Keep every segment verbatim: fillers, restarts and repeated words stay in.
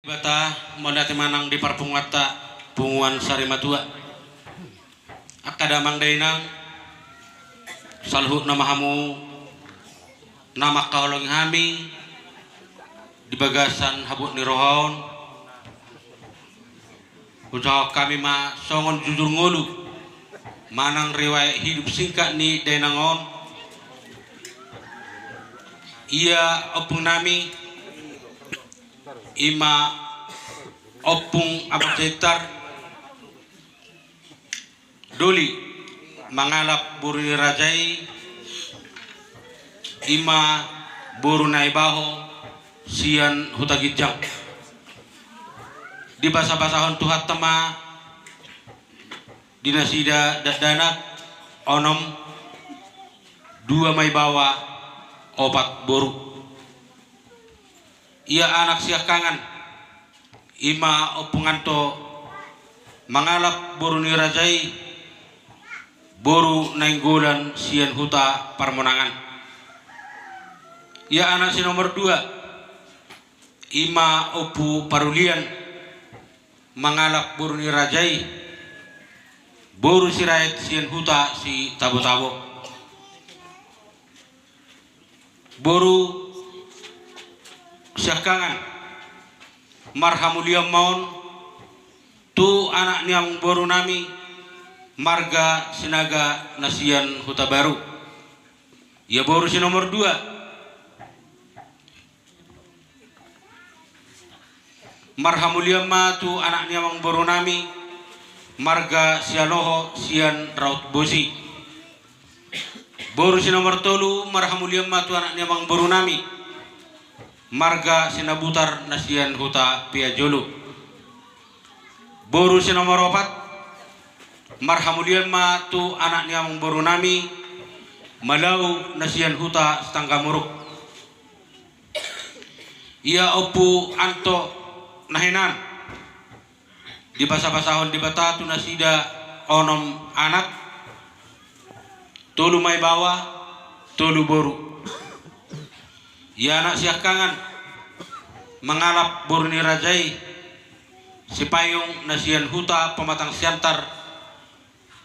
Debata, mauliate ma nang di parpunguanta, punguan sarimatua. Angka damang dainang, saluhutna ma hamu na mangkaholongi hami di bagasan habot ni roha on. Hujahahon hami ma songon jujur ngolu manang riwayat hidup singkat ni dainang on. Ia ompung nami, i ma Ompung Amat Jetar, doli mangalap boru ni raja i, i ma boru Naibaho sian Huta Ginjang. Dibasabasahon Tuhanta ma di nasida dakdanak onom, dua ma ibaoa, opat boru. Ia anak siangkangan, i ma Ompung Anto, mangalap boru ni raja i, boru Nainggolan sian Huta Parmonangan. Ia anak si nomor dua, i ma Ompu Parulian, mangalap boru ni raja i, boru Sirait sian Huta Sitabotabo. Boru siangkangan, marhamulian ma on tu anak ni amangboru nami, marga Sinaga na sian Hutabaru. Ia boru si nomor dua, marhamulian ma tu anak ni amangboru nami, marga Sialoho sian Raut Bosi. Boru si nomor tolu, marhamulian ma tu anak ni amangboru nami, marga Sinabutar na sian Huta Peajolo. Boru si nomor opat, marhamulian ma tu anak ni amangboru nami, Malau na sian Huta Sitanggamuruk. Ia Ompu Anto na hinan, dibasabasahon Debata tu nasida onom anak, tolu ma ibaoa, tolu boru. Ia anak siangkangan, mangalap boru ni raja i, Sipayung na sian Huta Pamatang Siantar,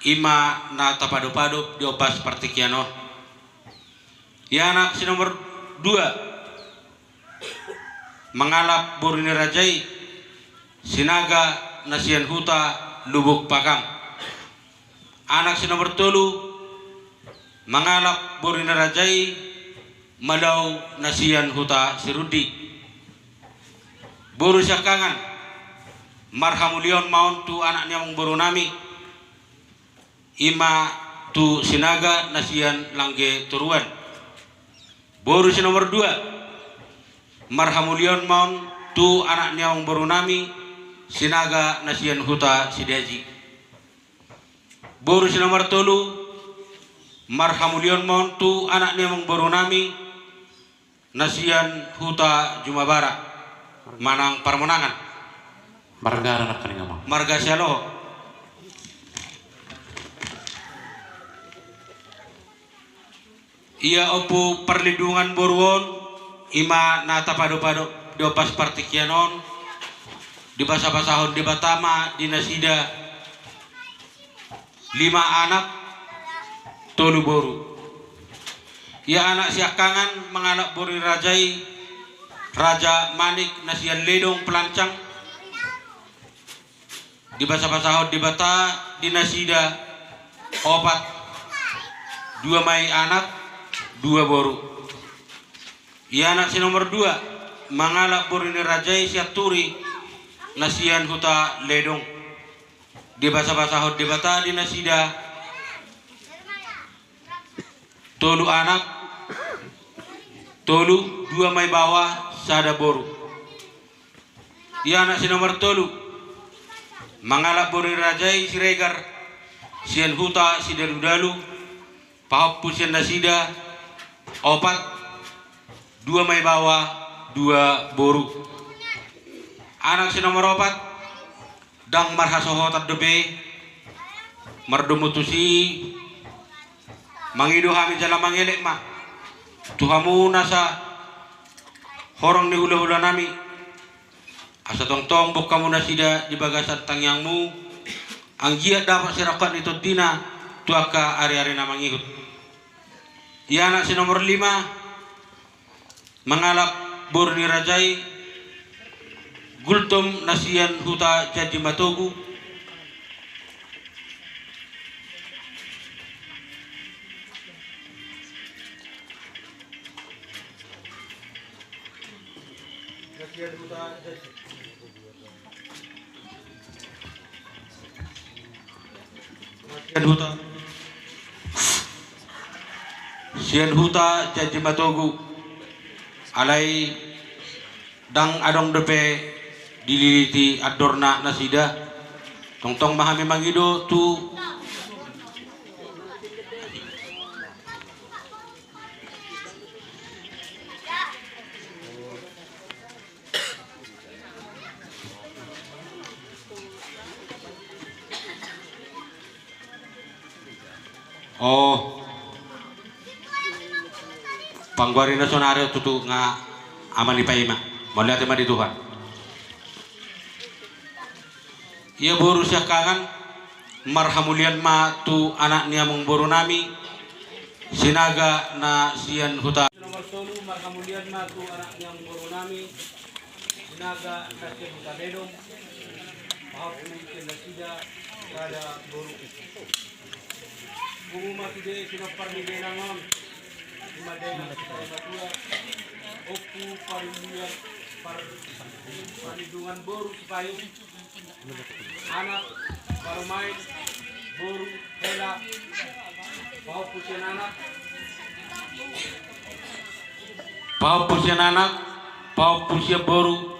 i ma na tapadopadop di ombas partingkian on. Ia anak si nomor dua, mangalap boru ni raja i, Sinaga na sian Huta Lubuk Pakam. Anak si nomor tolu, mangalap boru ni raja i, Malau na sian Huta Sirundi. Boru siangkangan, marhamulian ma on tu anak ni amangboru nami, i ma tu Sinaga na sian Langge Toruan. Boru si nomor dua, marhamulian ma on tu anak ni amangboru nami, Sinaga na sian Huta Sidaji. Boru si nomor tolu, marhamulian ma on tu anak ni amangboru nami, na sian Huta Jumabara manang Parmonangan. Marga anak ni amang, marga Sialoho. Ia Ompu Parlindungan boru on, i ma na tapadopadop di ombas partingkian on, dibasabasahon Debata ma di nasida lima anak, tolu boru. Ia anak siangkangan, mangalap boru ni raja i, Raja Manik na sian Ledong Pelancang. Dibasabasahon Debata di nasida opat, dua ma i anak, dua boru. Ia anak si nomor dua, mangalap boru ni raja i, Sianturi na sian Huta Ledong. Dibasabasahon Debata di nasida tolu anak, tolu, dua ma ibaoa, sada boru. Ia anak si nomor tolu, mangalap boru ni raja i, Siregar sian Huta Sidaludalu, pahompu sian nasida opat, dua ma ibaoa, dua boru. Anak si nomor opat, ndang marhasohotan dope, mardomu tusi, mangido hami jala mangelek ma tu hamu nasa horong ni hulahula nami, Asa tongtong bungka hamu nasida di bagasan tangiangmu, anggiat dapot sirangkap ni tondina tu angka ari-ari na mangihut. Ia anak si nomor lima, mangalap boru ni raja i, Gultom na sian Huta Janji Matogu. Sian Huta, sian Huta Janji Matogu. Alai ndang adong dope dililiti andorna nasida. Tongtong ma hami mangido tu Oh. Panggoari na sonari tutu nga ama ni paima. Mauliate ma di Tuhan. Ia boru siangkangan, marhamulian ma tu anak ni amangboru nami, Sinaga na sian Huta. Nomor tolu, marhamulian ma tu anak ni amangboru nami, Sinaga na sian Huta Ledong, pahompu sian nasida sada boru. Pungu ma sude sinompar ni dainang on, i ma dainang Sipayung Matua, Ompu Parlindungan, Par-, Parlindungan boru Sipayung, anak parumaen, boru, hela, pahompu sian anak, pahompu sian anak, pahompu sian boru,